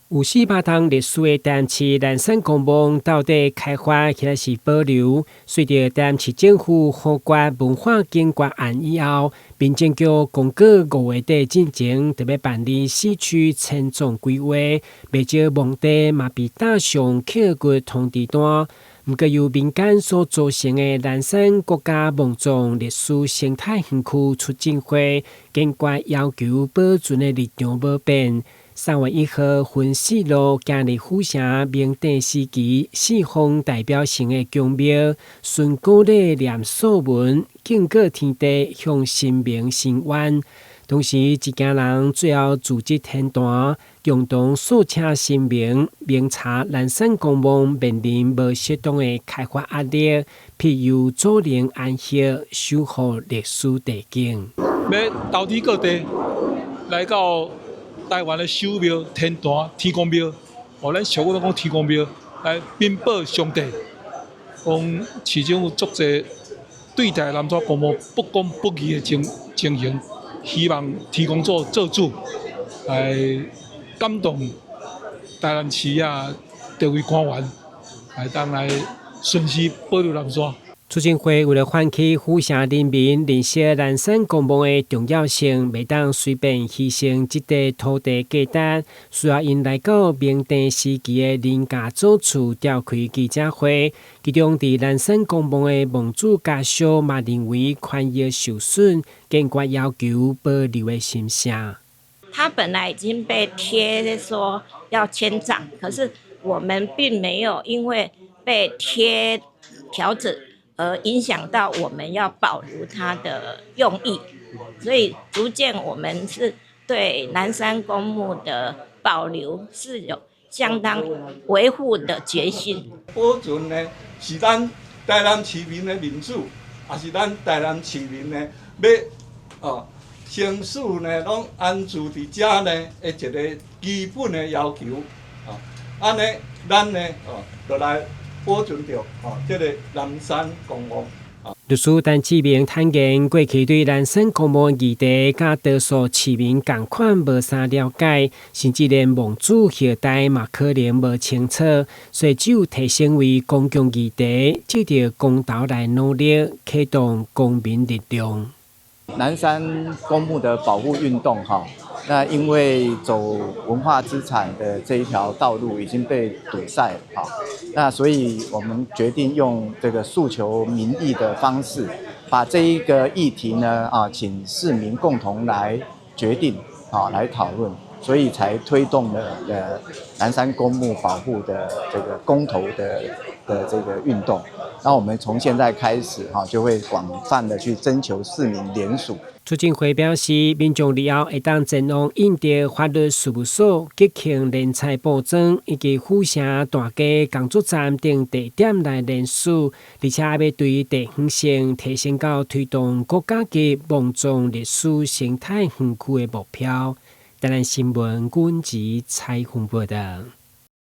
有400冬歷史的台南市南山公墓到底開發抑是保留？隨著台南市政府否決文化景觀案以後，民政局公告5月底進前就欲辦理市區遷葬規劃，袂少墓地嘛被打上扣骨通知單。毋過由民間所組成的南山國家墓葬歷史生態園區促進會，堅決要求保存的立場無變。3月1號分四路行入府城明鄭時期四方代表性的宮廟，循古禮念素文，敬告天地，向神明申冤。同時，一行人最後組織天壇，共同訴請神明，明察南山公墓面臨無適當的開發壓力，庇佑祖靈安息，守護歷史地景。欲投天告地來到台灣的首廟天壇天公廟，哦，咱俗語攏講天公廟來稟報上帝，講市政府足濟對待南山公墓不公不義的情形，希望天公祖做主來感動台南市啊地位官員，來當來順勢保留南山。促進會為了喚起府城人民認識南山公墓的重要性，袂當隨便犧牲這塊土地價值，需要𪜶來到明鄭時期的林家祖厝召開記者會。其中，佇南山公墓的墓主家屬嘛認為權益受損，堅決要求保留的心聲。他本來已經被貼說要遷葬，可是我們並沒有因為被貼條子而影響到我們要保留它的用意，所以足見我們是對南山公墓的保留是有相當維護的決心。保存呢是咱台南市民的面子，也是咱台南市民呢欲哦生死呢攏安住佇遮呢的一个基本的要求。哦，按呢，咱呢哦，就來保存著哦，這个南山公墓。律師陳志明坦言，過去對南山公墓議題，佮多數市民仝款無啥了解，甚至連墓主後代嘛可能無清楚，所以只有提升為公共議題，藉著公投來努力啟動公民力量。南山公墓的保護運動，哈，那因為走文化資產的這一條道路已經被堵塞，哈，那所以我們決定用這個訴求民意的方式，把這一個議題呢，啊，請市民共同來決定，啊，來討論，所以才推動了南山公墓保護的這個公投的這個運動。那我們從現在開始，哈，就會廣泛的去徵求市民聯署。促進會表示，民眾日後會當前往應德法律事務所、吉慶聯財布莊以及府城大街工作站等地點來聯署，而且欲對地方性提升到推動國家級墓葬歷史生態園區的目標。台南新聞阮子采訪報導。